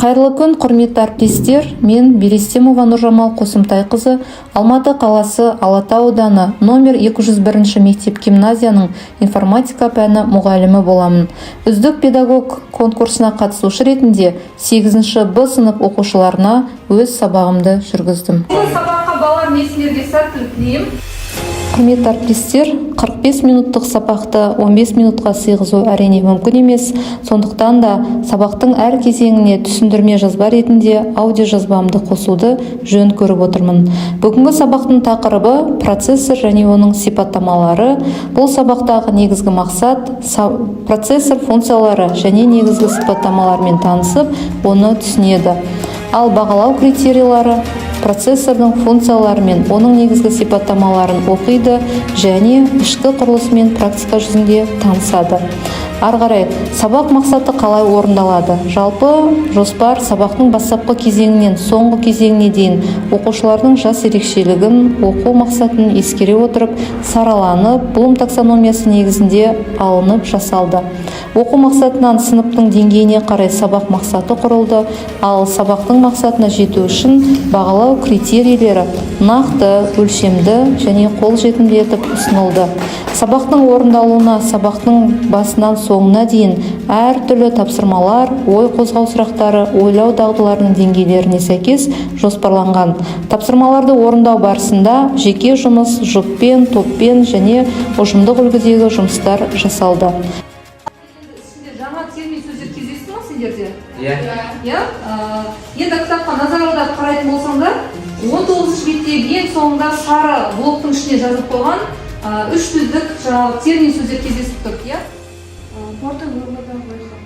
Қайырлы күн, құрметті әріптестер! Мен Берестемова Нұржамал Қосымтайқызы, Алматы қаласы, Алатау ауданы, номер 201 мектеп гимназияның информатика пәні мұғалімі боламын. Үздік педагог конкурсына қатысушы ретінде 8 Б сынып оқушыларына өз сабағымды жүргіздім. Бұл сабаққа, балалар, мен сендерге сәттілік тілеймін. Құрметті әріптестер, 45 минуттық сабақты 15 минутқа сыйғызу, әрине, мүмкін емес. Сондықтан да сабақтың әр кезеңіне түсіндірме жазба ретінде аудиожазбамды қосуды жөн көріп отырмын. Бүгінгі сабақтың тақырыбы – процессор және оның сипаттамалары. Бұл сабақтағы негізгі мақсат – процессор функциялары және негізгі сипаттамаларымен танысып, оны түсінеді. Ал бағалау критерийлері: процессордың функциялары мен оның негізгі сипаттамаларын оқиды және ішкі құрылысымен практика жүзінде танысады. Ары қарай сабақ мақсаты қалай орындалады? Жалпы жоспар сабақтың бастапқы кезеңінен соңғы кезеңіне дейін оқушылардың жас ерекшелігін, оқу мақсатын ескере отырып, сараланып, Блум таксономиясы негізінде алынып жасалды. Оқу мақсатынан сыныптың деңгейіне қарай сабақ мақсаты құрылды. Ал сабақтың мақсатына жету үшін бағалау критерийлері нақты, өлшемді және қолжетімді етіп ұсынылды. Сабақтың орындалуына сабақтың басынан соңына дейін әртүрлі тапсырмалар, ой қозғау сұрақтары ойлау дағдыларының деңгейлеріне сәйкес жоспарланған. Тапсырмаларды орындау барысында жеке жұмыс, жұппен, топпен және ұжымдық үлгідегі жұмыстар жасалды. Ішінде жаңа термин сөздер кездесті ма сендерде? Иә. Иә. Енді кітапқа назар аударып қарайтын болсаңдар, 19 беттегі ең соңында сары блоктың ішіне жазып қойған үш сөздік, жаңағы термин сөздер кездесіп тұр, иә. Порты вывода, выход.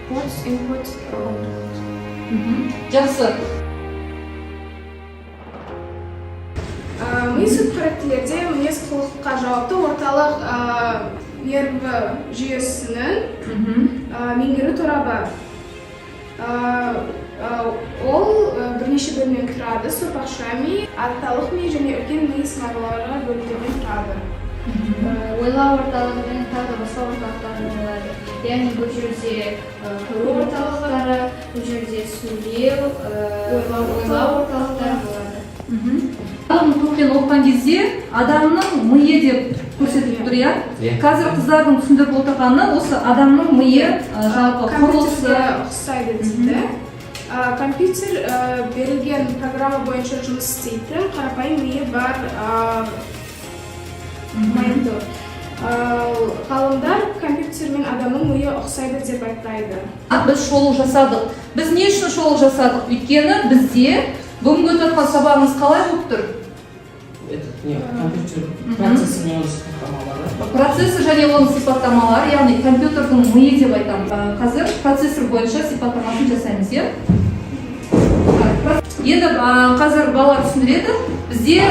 Порт, input, output. Жақсы. Ми сүтқоректілерде мінез құлыққа жауапты орталық нерві жүйесінің меңгеру торабы. Ол бірнеше бөлімнен тұрады: сорпақша ми, арталық ми және үлкен ми сыңарлары бөліктерден тұрады. Ойлау орталығы және тағы да басқа орталықтар болады. Яғни бұл жерде көру орталықтары, бұл жерде сөйлеу, Ойлау. Ойлау орталықтары болады. Адам топпен оқыған кезде адамның миы деп көрсетіліп тұр, иә? Иә. Қазір қыздардың түсіндіріп отырғаны осы адамның миы, жалпы құрылысы. Компьютерге ұқсайды дейді. Компьютер берілген программа бойынша жұмыс істейтін қарапайым миы бар монитор. Ал ғалымдар компьютер мен адамның миы ұқсайды деп айтады. Біз шолу жасадық. Біз не үшін шолу жасадық? Өйткені бізде бүгінгі өтіп жатқан сабағымыз қалай болып тұр? Этот, не, компьютер, процессор мен оның сипаттамалары. Процессор және оның сипаттамалары, яғни компьютердің миы деп айтамыз. Қазір процессор бойынша сипаттамасын жасаймыз, иә. Енді қазір балалар түсіндіреді бізде.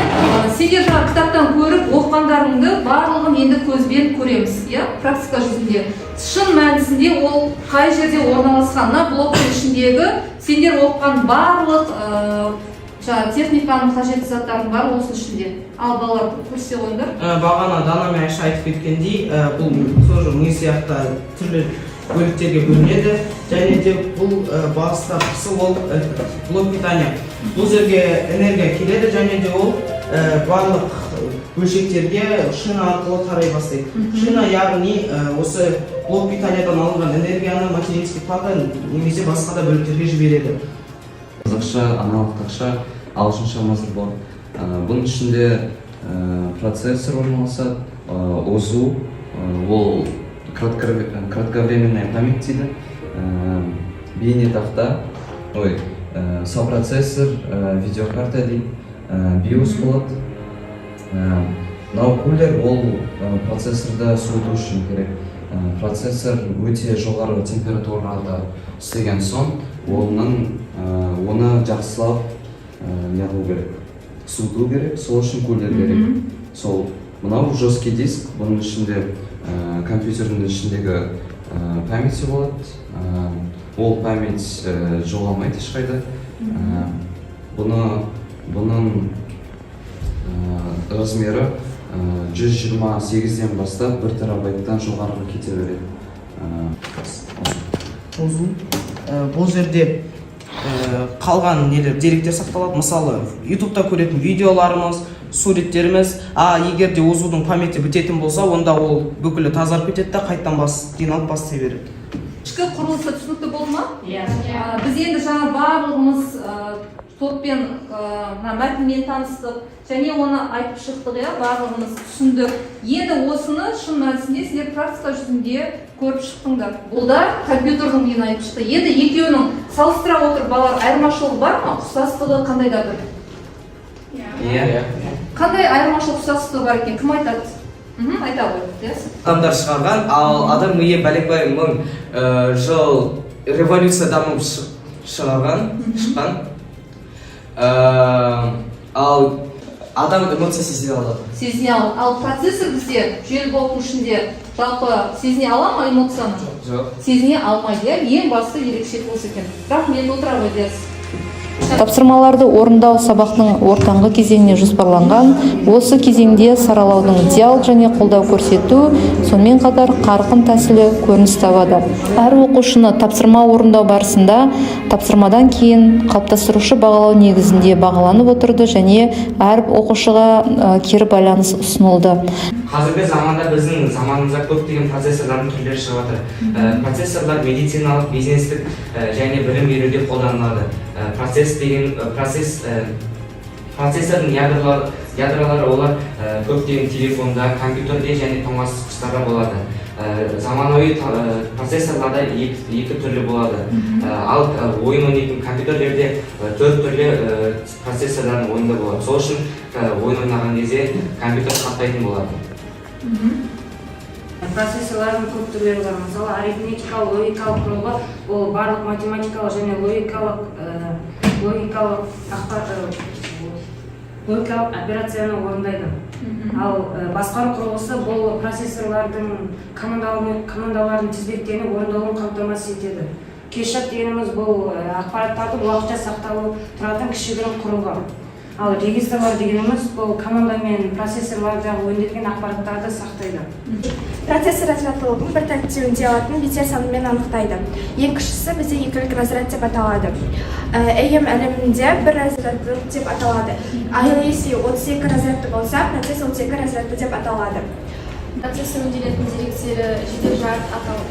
Сендер жаңа кітаптан көріп оқығандарыңды барлығын енді көзбен көреміз, иә, практика жүзінде. Шын мәнісінде ол қай жерде орналасқан? Мына блоктың ішіндегі сендер оқыған барлық жаңағы техниканың қажетті заттардың барлығы осының ішінде. Ал балалар, көрсете қойыңдар. Бағана Дана мен Айша айтып кеткендей, бұл тоже ми сияқты түрлі бөліктерге бөлінеді және де бұл бастапқысы ол этот, блок питания. Бұл жерге энергия келеді және де ол барлық бөлшектерге шина арқылы тарай бастайды. Шина, яғни осы блок питаниядан алынған энергияны материнский плата немесе басқа да бөліктерге жібереді. Қазақша аналог тақша, ағылшынша motherboard. Бұның ішінде процессор орналасады, ОЗУ, ол кратковременная память дейді, бейне тақта, ой, сопроцессор, видеокарта дейді, BIOS болады. Мынау кулер, ол процессорды суыту үшін керек. Процессор өте жоғары температурада істеген соң, оны жақсылап не қылу керек, суыту керек, сол үшін кулер керек. Сол мынау жесткий диск, бұның ішінде компьютердің ішіндегі памяти болады. Ол память жоғалмайды ешқайда. Бұның размері 128-ден бастап 1 терабайттан жоғары кете береді. ОЗУ. Бұл жерде қалған нелер, деректер сақталады, мысалы, Ютубта көретін видеоларымыз, суреттеріміз. А егер де ОЗУ-дың памяти бітетін болса, онда ол бүкілі тазарып кетеді да, қайтадан бас жиналып бастай береді. Ішкі құрылысы түсінікті болды ма? Иә. Біз енді жаңа барлығымыз топпен мына мәтінмен таныстық және оны айтып шықтық, иә, барлығымыз түсіндік. Енді осыны шын мәнісінде сендер практика жүзінде көріп шықтыңдар. Бұл да компьютердің миын айтып шықты. Енді екеуінің салыстыра отырып, балалар, айырмашылығы бар ма, ұқсастығы қандай да бір? Иә. Қандай айырмашылық, ұқсастығы бар екен, кім айтады? Айта ғой, Диас. Адамдар шығарған, ал адам миы бәленбай мың жыл революция дамып шығарған, шыққан. Ал адам эмоция сезіне алады. Сезіне алады. Ал процессор бізде жүйелі блоктың ішінде жалпы сезіне ала ма эмоцияны? Жоқ. Сезіне алмайды, иә. Ең басты ерекшелік осы екен. Рахмет, отыра ғой, Диас. Тапсырмаларды орындау сабақтың ортаңғы кезеңіне жоспарланған. Осы кезеңде саралаудың диалог және қолдау көрсету, сонымен қатар қарқын тәсілі көрініс табады. Әр оқушыны тапсырма орындау барысында, тапсырмадан кейін қалыптастырушы бағалау негізінде бағаланып отырды және әр оқушыға кері байланыс ұсынылды. Қазіргі заманда, біздің заманымызда көптеген процессорлардың түрлері шығып жатыр. Процессорлар медициналық, бизнестік және білім беруде қолданылады. Процесс деген процессордың ядролары олар көптеген телефонда, компьютерде және тоңазытқыштарда болады. Заманауи процессорларда екі түрлі болады. Ал ойын ойнайтын компьютерлерде төрт түрлі процессорлардың ойында болады. Сол үшін ойын ойнаған кезде компьютер қаттайтын болады. Процессорлардың көп түрлері бар. Мысалы, арифметикалық логикалық құрылғы, ол барлық математикалық және логикалық операцияны орындайды. Ал басқару құрылғысы, бұл процессорлардың командалардың тізбектеніп орындалуын қамтамасыз етеді. Кеш-жад дегеніміз, бұл ақпараттардың уақытша сақталу тұратын кішігірім құрылғы. Ал регистрлар дегеніміз, бұл команда мен процессорлардағы өңделген ақпараттарды сақтайды. Процессор разрядтылығын бір тәртіпте өңдей алатын биттер санымен анықтайды. Ең кішісі бізде екілік разряд деп аталады. AM әлемінде бір разрядтылық деп аталады. Ал если 32 разрядты болса, процесс 32 разрядты деп аталады. Процессор өңделетін деректері жедел жад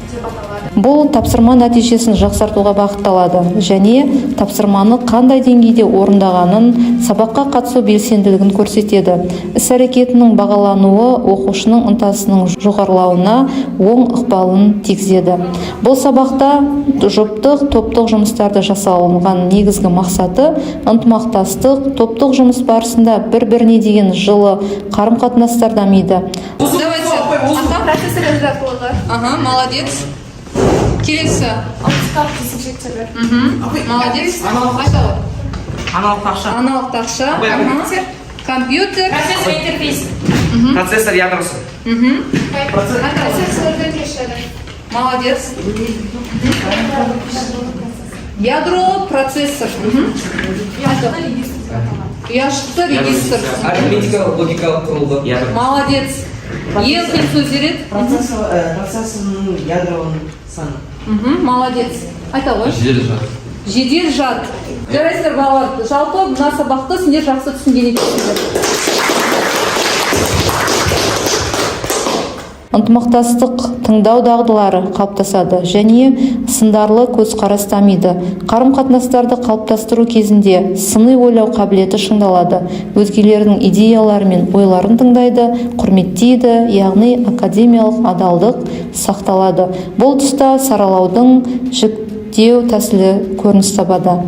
деп аталады. Бұл тапсырма нәтижесін жақсартуға бағытталады және тапсырманы қандай деңгейде орындағанын, сабаққа қатысу белсенділігін көрсетеді. Іс-әрекетінің бағалануы оқушының ынтасының жоғарылауына оң ықпалын тигізеді. Бұл сабақта жұптық, топтық жұмыстарды жасалынған негізгі мақсаты ынтымақтастық, топтық жұмыс барысында бір-біріне деген жылы қарым-қатынастар дамиды. Давайте. Аха. Процессор разрядтылығы. Ага, молодец. Келесі. Молодец. Айта ғой. Аналық тақша. Аналық тақша. Аха. Компьютер. Процессор интерфейс. Процессор ядросы. Процессордің кеш-жады. Молодец. Ядролы процессор. Ұяшықты регистр. Арифметикалық логикалық құрылғы. Ядро. Молодец. Ең қиын сөздер еді. Процессорның ядроның саны. Молодец. Айта ғой. Жедел жад. Жедел жад. Жарайсыздар, балалар. Жалпы мына сабақты сендер жақсы түсінген екенсіңдер. Ынтымақтастық, тыңдау дағдылары қалыптасады және сындарлы көзқарас дамиды. Қарым-қатынастарды қалыптастыру кезінде сыни ойлау қабілеті шыңдалады, өзгелердің идеялары мен ойларын тыңдайды, құрметтейді, яғни академиялық адалдық сақталады. Бұл тұста саралаудың жіктеу тәсілі көрініс табады.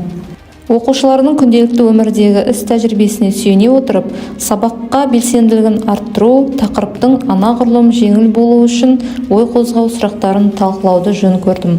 Оқушылардың күнделікті өмірдегі іс тәжірибесіне сүйене отырып, сабаққа белсенділігін арттыру, тақырыптың анағұрлым жеңіл болуы үшін ой қозғау сұрақтарын талқылауды жөн көрдім.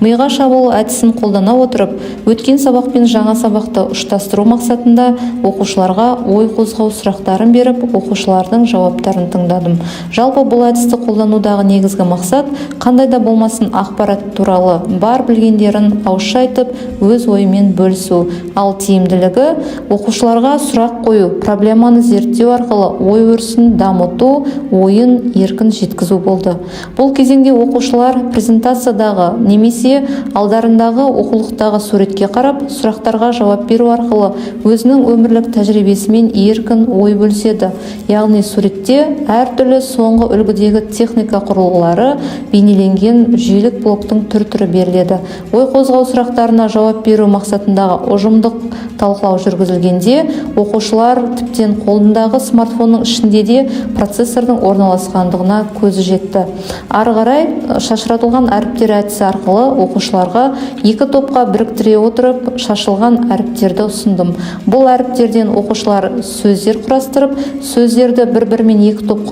Миға шабуыл әдісін қолдана отырып, өткен сабақ пен жаңа сабақты ұштастыру мақсатында оқушыларға ой қозғау сұрақтарын беріп, оқушылардың жауаптарын тыңдадым. Жалпы, бұл әдісті қолданудағы негізгі мақсат қандай да болмасын ақпарат туралы бар білгендерін ауызша айтып, өз ойымен бөлісу. Ал тиімділігі оқушыларға сұрақ қою, проблеманы зерттеу арқылы ой өрісін дамыту, ойын еркін жеткізу болды. Бұл кезеңде оқушылар презентациядағы немесе алдарындағы оқулықтағы суретке қарап, сұрақтарға жауап беру арқылы өзінің өмірлік тәжірибесімен еркін ой бөліседі. Яғни суретте әртүрлі соңғы үлгідегі техника құрылғылары бейнеленген жүйелік блоктың түр-түрі беріледі. Ой қозғау сұрақтарына жауап беру мақсатындағы ұжымдық талқылау жүргізілгенде, оқушылар тіптен қолындағы смартфонның ішінде де процессордың орналасқандығына көзі жетті. Ары қарай шашыратылған әріптер әдісі арқылы оқушыларға екі топқа біріктіре отырып, шашылған әріптерді ұсындым. Бұл әріптерден оқушылар сөздер құрастырып, сөздерді бір-бірімен екі топ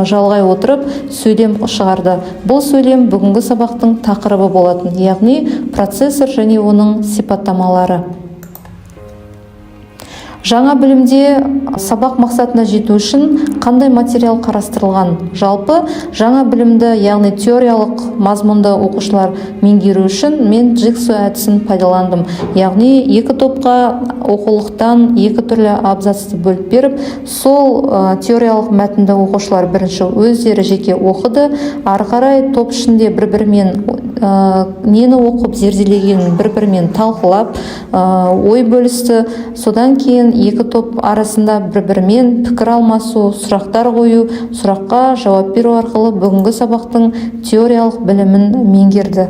жалғай отырып, сөйлем шығарды. Бұл сөйлем бүгінгі сабақтың тақырыбы болатын, яғни процессор және оның сипаттамалары. Жаңа білімде сабақ мақсатына жету үшін қандай материал қарастырылған? Жалпы жаңа білімді, яғни теориялық мазмұнды оқушылар меңгеру үшін мен джигсо әдісін пайдаландым. Яғни екі топқа оқулықтан екі түрлі абзацты бөліп беріп, сол теориялық мәтінді оқушылар бірінші өздері жеке оқыды, ары қарай топ ішінде бір-бірімен нені оқып зерделегенін бір-бірімен талқылап, ой бөлісті. Содан кейін екі топ арасында бір-бірімен пікір алмасу, сұрақтар қою, сұраққа жауап беру арқылы бүгінгі сабақтың теориялық білімін меңгерді.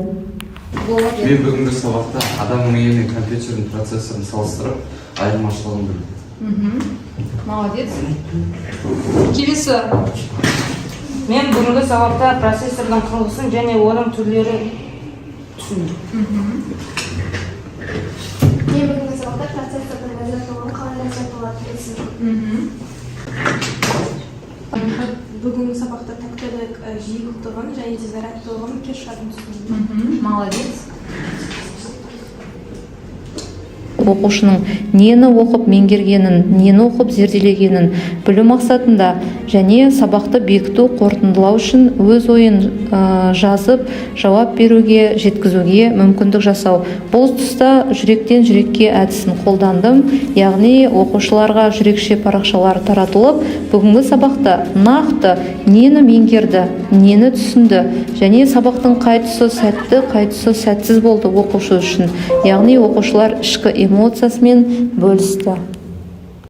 Мен бүгінгі сабақта адам миы мен компьютердің процессорын салыстырып, айырмашылығын білдім. Молодец. Келесі. Мен бүгінгі сабақта процессордың құрылысын және оның түрлерін түсіндім. Мен бүгінгі сабақта процессордың разрядтылығын қалай разрядталатынын түсіндім. Бүгінгі сабақта тактілік жиіліктігін және де зарядтылығын, кеш жадын түсіндім. Молодец. Оқушының нені оқып меңгергенін, нені оқып зерделегенін білу мақсатында және сабақты бекіту, қорытындылау үшін өз ойын жазып, жауап беруге, жеткізуге мүмкіндік жасау. Бұл тұста жүректен жүрекке әдісін қолдандым. Яғни оқушыларға жүрекше парақшалар таратылып, бүгінгі сабақта нақты нені меңгерді, нені түсінді және сабақтың қай тұсы сәтті, қай тұсы сәтсіз болды оқушы үшін. Яғни оқушылар ішкі эмоциясымен бөлісті.